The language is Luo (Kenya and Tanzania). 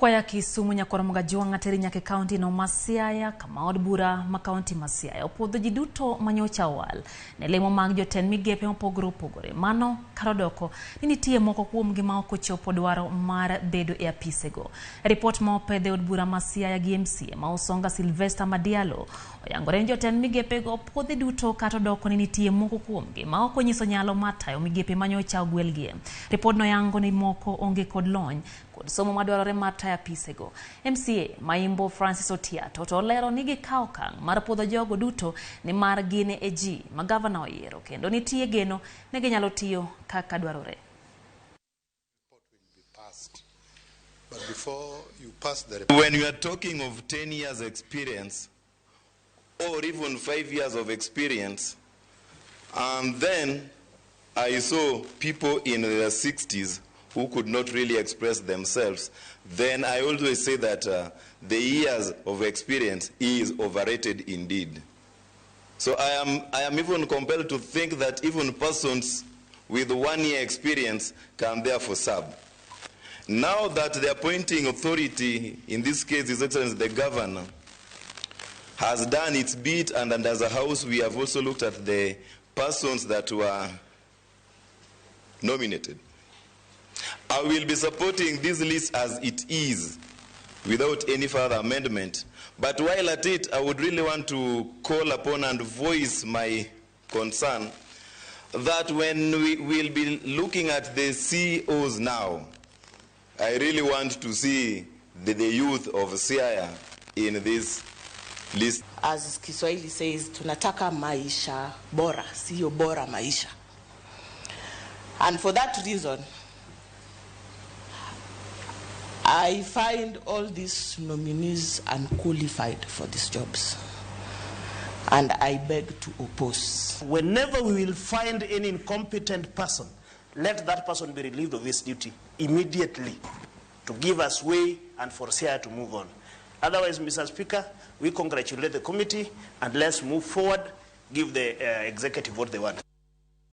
Kwaya Kisumu nyakwar Mgajwang' ateri nyaka e kaunti no ma Siaya kama od bura ma kaunti ma Siaya opuodho ji duto manyocha owal ne lemo mag jotend migepe mopogore opogore. Mano kar odoko ni nitie moko kuomgi ma ok ochopo dwaro mar bedo e apisego. Ripot ma opedh e od bura ma Siaya gi MCA ma Usonga Sylvester Madialo oyangore ni jotend migepego opuodhi duto kata odoko ni nitie moko kuomgi ma ok onyiso nyalo mar tayo migepe manyocha ogwelgie. Ripodno yango ni moko onge kod lony kod somo madwarore mar tayo apisego. MCA Maimbo Francis Otiato to olero ni gikawo okang' mar puodho jogo duto nimar gin e ji ma gavana oyiero kendo nitie geno ni ginyalo tiyo kaka dwarore. But before you pass the When you are talking of 10 years experience or even 5 years of experience, and then I saw people in their 60s who could not really express themselves, then I always say that the years of experience is overrated indeed. So I am even compelled to think that even persons with 1 year experience can therefore serve. Now that the appointing authority, in this case His Excellency the Governor, has done its bit, and as a house we have also looked at the persons that were nominated. I will be supporting this list as it is, without any further amendment. But while at it, I would really want to call upon and voice my concern that when we will be looking at the CEOs now, I really want to see the youth of Siaya in this list. As Kiswahili says, tunataka maisha bora, sio bora maisha. And for that reason, I find all these nominees unqualified for these jobs. And I beg to oppose. Whenever we will find any incompetent person, let that person be relieved of his duty immediately to give us way and for Siaya to move on. Otherwise, Mr. Speaker, we congratulate the committee and let's move forward, give the executive what they want.